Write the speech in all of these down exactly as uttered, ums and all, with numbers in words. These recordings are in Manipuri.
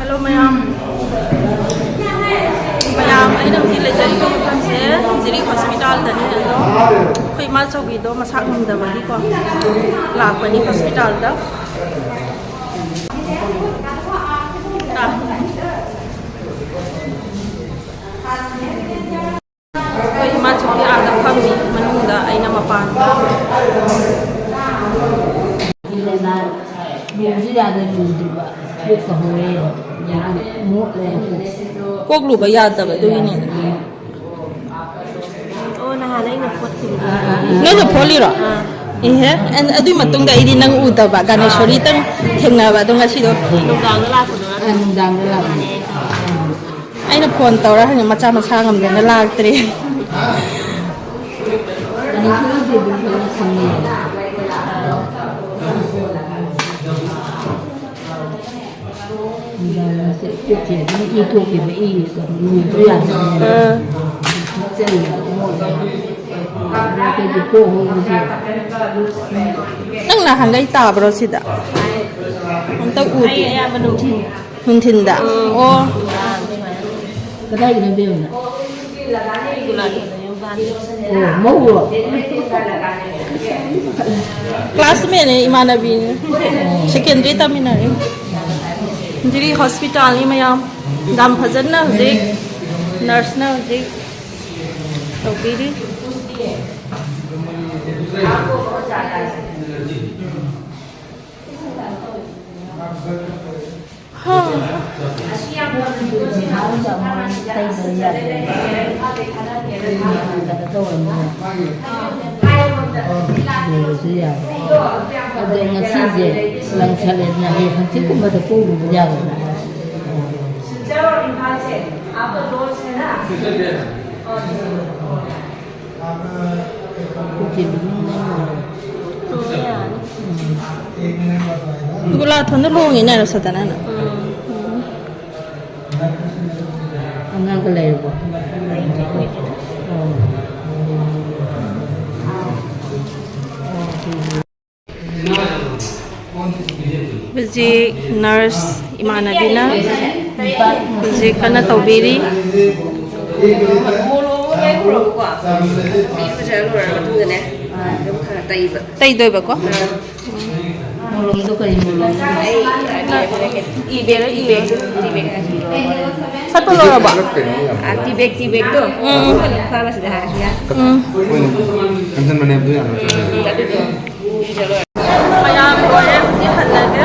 Hello ꯃꯌꯥꯝ, ꯃꯌꯥꯝ, ꯑꯩꯅ ꯍꯧꯖꯤꯛ ꯂꯩꯖꯔꯤꯕ ꯃꯐꯝꯁꯦ ꯖꯤꯔꯤꯛ ꯍꯣꯁꯄꯤꯇꯥꯜꯗꯅꯤ꯫ ꯑꯗꯣ ꯑꯩꯈꯣꯏ ꯏꯃꯥꯆꯧꯕꯤꯗꯣ ꯃꯁꯥ ꯉꯝꯗꯕꯒꯤꯀꯣ ꯂꯥꯛꯄꯅꯤ ꯍꯣꯁꯄꯤꯇꯥꯜꯗ꯫ ꯑꯥ꯫ ꯑꯩꯈꯣꯏ ꯏꯃꯥꯆꯧꯕꯤ ꯑꯥꯗ ꯐꯝꯃꯤ ꯃꯅꯨꯡꯗ, ꯑꯩꯅ ꯃꯄꯥꯟꯗ꯫ ꯂꯨꯁꯨ ꯌꯥꯗ ꯂꯨꯗ꯭ꯔꯤꯕ ꯀꯣꯛꯀ ꯍꯧꯔꯦ꯫ ꯃꯣꯠꯂꯦ ꯀꯣꯛꯁꯦ꯫ ꯀꯣꯛ ꯂꯨꯕ ꯌꯥꯗꯕ ꯑꯗꯨꯒꯤꯅꯦ꯫ ꯑꯣ, ꯅꯍꯥꯟ ꯑꯩꯅ ꯐꯣꯠꯈꯤꯕꯗꯣ꯫ ꯅꯪꯅ ꯐꯣꯠꯂꯤꯔꯣ? ꯑꯥ꯫ ꯏꯍꯦ, ꯑꯗꯨꯏ ꯃꯇꯨꯡꯗ ꯑꯩꯗꯤ ꯅꯪ ꯎꯗꯕ, ꯒꯥꯅꯦꯁꯣꯔꯤꯇꯪ ꯊꯦꯡꯅꯕ꯫ ꯑꯗꯣ ꯉꯁꯤꯗꯣ ꯅꯨꯡꯗꯥꯡꯗ ꯂꯥꯛꯄꯗꯣ ꯅꯠꯇ꯭ꯔꯣ? ꯑꯥ, ꯅꯨꯡꯗꯥꯡꯗ ꯂꯥꯛꯄꯅꯦ꯫ ꯑꯩꯅ ꯐꯣꯟ ꯇꯧꯔ ꯍꯪꯉꯦ, ꯃꯆꯥ ꯃꯁꯥ ꯉꯝꯗꯅ ꯂꯥꯛꯇ꯭ꯔꯦ꯫ ꯑꯅꯤꯁꯨꯕꯁꯦ ꯑꯗꯨꯝ ꯐꯖꯅ ꯈꯪꯉꯦ꯫ ꯅꯨꯡꯗꯥꯡꯁꯦ ꯀꯣꯛꯁꯦ ꯑꯗꯨꯝ ꯏ ꯊꯣꯛꯈꯤꯕ, ꯏ ꯂꯨꯕ ꯌꯥꯗꯕꯅꯦ꯫ ꯑꯥ꯫ ꯊꯨꯞꯆꯜꯂꯦ, ꯃꯣꯠꯂꯦ꯫ ꯑꯗꯩꯗꯤ ꯀꯣꯛ ꯍꯧꯕꯁꯦ ꯅꯪ ꯅꯍꯥꯟꯒꯩ ꯇꯥꯕ꯭ꯔꯣ ꯁꯤꯗ? ꯑꯝꯇ ꯎꯗꯦ꯫ ꯑꯩ ꯑꯌꯥꯝꯕ ꯅꯨꯡꯊꯤꯜ꯫ ꯅꯨꯡꯊꯤꯟꯗ? ꯎꯝ꯫ ꯑꯣ꯫ ꯀꯗꯥꯏꯗꯅꯣ ꯕꯦꯝꯃ? ꯑꯣ, ꯃꯧꯔꯣ? Classmate ꯅꯦ, ꯏꯃꯥꯟꯅꯕꯤꯅꯦ꯫ ꯑꯣ꯫ Secondary ꯇꯝꯃꯤꯟꯅꯔꯦ꯫ ꯖꯤꯔꯤ ꯍꯣꯁꯄꯤꯇꯥꯜꯅꯤ ꯃꯌꯥꯝ꯫ ꯌꯥꯝ ꯐꯖꯅ ꯍꯧꯖꯤꯛ ꯅꯔꯁꯅ ꯍꯧꯖꯤꯛ ꯇꯧꯕꯤꯔꯤ꯫ ꯍꯥ꯫ ꯑꯗꯣ ꯉꯁꯤꯁꯦ ꯂꯪꯁꯜꯂꯦꯗꯅ, ꯍꯌꯦꯡ ꯍꯪꯆꯤꯠꯀꯨꯝꯕꯗ ꯀꯣꯛꯂꯨꯕ ꯌꯥꯒꯗ꯭ꯔꯥ? ꯒꯨꯂꯥꯊꯣꯟꯗ ꯂꯨꯍꯣꯡꯉꯤꯅꯦ ꯔꯣꯁꯇꯅꯥꯅ꯫ ꯑꯉꯥꯡꯒ ꯂꯩꯔꯕꯣ? ꯍꯧꯖꯤꯛ ꯅꯔꯁ ꯏꯃꯥꯟꯅꯕꯤꯅ ꯍꯧꯖꯤꯛ ꯀꯟꯅ ꯇꯧꯕꯤꯔꯤ꯫ ꯃꯣꯂꯣꯝ ꯑꯃ ꯂꯩꯔꯨꯔꯕꯀꯣ꯫ ꯏꯔꯨꯖ ꯂꯣꯏꯔ ꯃꯇꯨꯡꯗꯅꯦ, ꯑꯗꯨꯝ ꯈꯔ ꯇꯩꯕ꯫ ꯇꯩꯗꯣꯏꯕꯀꯣ? ꯑꯥ꯫ ꯃꯣꯂꯣꯝꯗꯣ ꯀꯔꯤ ꯃꯣꯂꯣꯝ? ꯑꯩ ꯏꯕꯦꯛ, ꯏꯕꯦꯛ, ꯏꯕꯦꯛ ꯍꯥꯏꯁꯤꯔꯣ? ꯁꯠꯄ ꯂꯣꯏꯔꯕꯣ? ꯑꯥ, ꯇꯤꯕꯦꯛ, ꯇꯤꯕꯦꯛꯇꯣ꯫ ꯎꯝ꯫ ꯑꯗꯨꯝ ꯐꯥꯔꯃꯥꯁꯤꯗ ꯍꯥꯏꯔꯁꯨ ꯌꯥꯏ꯫ ꯎꯝ꯫ ꯀꯟꯖꯟꯕꯅꯦ ꯑꯗꯨ ꯌꯥꯝꯅ꯫ ꯎꯝ, ꯑꯗꯨꯗꯣ ꯏꯔꯨꯖ ꯂꯣꯏꯔ꯫ ꯃꯌꯥꯝ ꯂꯣꯏꯔꯦ, ꯍꯧꯖꯤꯛ ꯍꯜꯂꯒꯦ꯫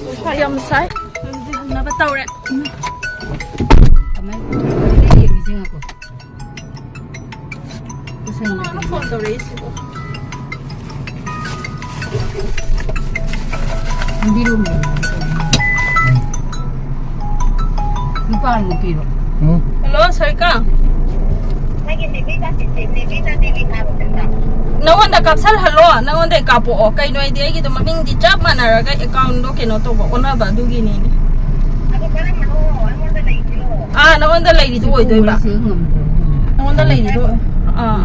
ꯅꯨꯡꯁꯥ ꯌꯥꯝ ꯁꯥꯏ꯫ ꯍꯧꯖꯤꯛ ꯍꯟꯅꯕ ꯇꯧꯔꯦ꯫ ꯀꯃꯥꯏ ꯇꯧꯔꯒꯦ? ꯌꯦꯡꯒꯦꯁꯦ, ꯉꯥꯏꯈꯣ꯫ ꯀꯅꯥꯅꯣ ꯐꯣꯟ ꯇꯧꯔꯛꯏꯁꯤꯕꯣ? ꯅꯨꯄꯥꯔꯣ, ꯅꯨꯄꯤꯔꯣ? ꯎꯝ꯫ ꯍꯜꯂꯣ, ꯁꯔꯤꯀꯥ꯫ ꯅꯪꯒꯤ ꯅꯦꯕꯤ ꯇꯥꯇꯤ-, ꯅꯦꯕꯤ ꯇꯥꯇꯤꯚꯤ ꯊꯥꯕ ꯅꯠꯇ꯭ꯔꯣ? ꯅꯉꯣꯟꯗ ꯀꯥꯞꯁꯜꯍꯜꯂꯣ, ꯅꯉꯣꯟꯗ ꯀꯥꯞꯄꯛꯑꯣ꯫ ꯀꯩꯅꯣ ꯍꯥꯏꯗꯤ ꯑꯩꯒꯤꯗꯣ ꯃꯃꯤꯡꯗꯤ ꯆꯞ ꯃꯥꯟꯅꯔꯒ ꯑꯦꯀꯥꯎꯟꯗꯣ ꯀꯩꯅꯣ ꯇꯧꯕ, ꯑꯣꯟꯅꯕ ꯑꯗꯨꯒꯤꯅꯤꯅꯦ꯫ ꯑꯗꯨ ꯀꯔꯝꯕꯅꯣ? ꯑꯩꯉꯣꯟꯗ ꯂꯩꯔꯤꯗꯣ? ꯑꯥ, ꯅꯉꯣꯟꯗ ꯂꯩꯔꯤꯗꯣ ꯑꯣꯏꯗꯣꯏꯕ꯫ ꯁꯤ ꯉꯝꯗ꯭ꯔꯣ? ꯅꯉꯣꯟꯗ ꯂꯩꯔꯤꯗꯣ꯫ ꯑꯥ꯫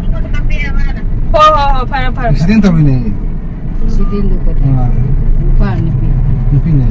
ꯑꯩꯉꯣꯟꯗ ꯀꯥꯞꯄꯛꯑꯦꯕ ꯃꯥꯅ꯫ ꯍꯣꯏ, ꯍꯣꯏ, ꯍꯣꯏ, ꯐꯔꯦ, ꯐꯔꯦ, ꯐꯔꯦ꯫ ꯑꯦꯛꯁꯤꯗꯦꯟ ꯇꯧꯔꯤꯅꯦ꯫ ꯑꯦꯛꯁꯤꯗꯦꯟꯗꯣ ꯀꯩꯗꯧ-, ꯑꯥ꯫ ꯅꯨꯄꯥ ꯅꯨꯄꯤ? ꯅꯨꯄꯤꯅꯦ꯫